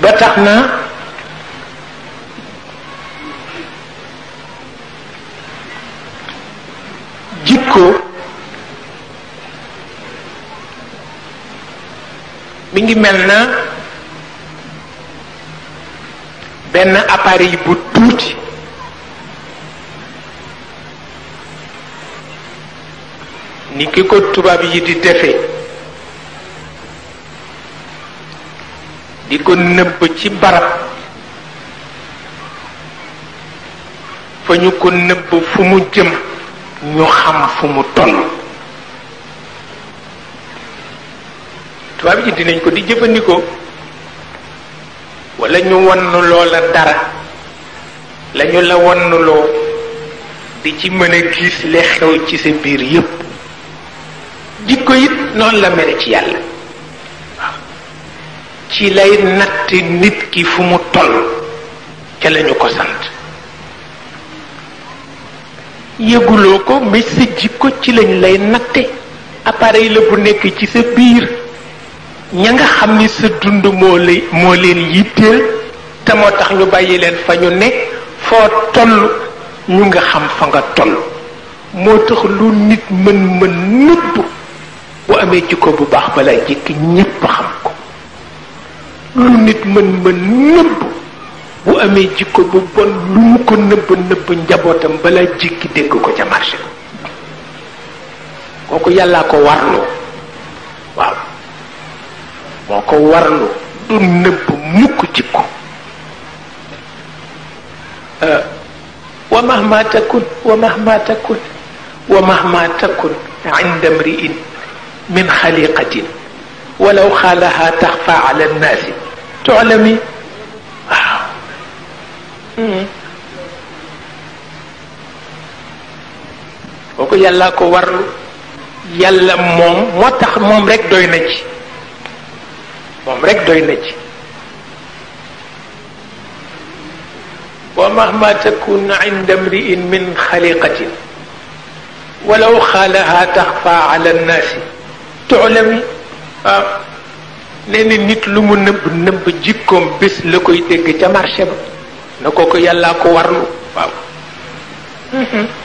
ba tax na jikko mi ngi mel na benn appareil bu tuuti ni ki ko tubaab yi di defee di ko nëbb ci barab fa ñu ko nëbb fu mu jëm ñu xam fu mu toll tubaab yi dinañ ko di jëfandikoo wala ñu wannu loola dara lañu la wannuloo di ci mën a gis li xew ci sa biir yépp jikko it noonu la mel ci yàlla waaw ci lay natt nit ki fu mu toll ca lañu ko sant yëguloo ko mais sa jikko ci lañ lay natte appareil la bu nekk ci sa biir ña nga xam ni sa dund moo leen yitteel te moo tax ñu bàyyi leen fa ñu nekk foo toll ñu nga xam fa nga toll moo tax lu nit mën nëbb bu amee jikko bu baax balaa jékki ñépp xam ko lu nit mën nëbb bu amee jikko bu bon lu mu ko nëbb njabootam balaa jékki dégg ko ca marché kooku yàllaa ko warloo waaw moo ko warlu du nëbb mukk jikko wa mahma takun inda mri'in min xaliqatin walaw xaalaha taxfa ala nnaasi tu'lami waaw kooku yàlla ko warlu yàlla moom moo tax moom rek doy na ci wa mahma takun inda mri'in min xaliqatin walaw xaalaha taxfa ala nnaasi tu'lami waaw nee na nit lu mu nëbb jikkoom bés la koy dégg ca marché ba na ko yàllaa ko warlu waaw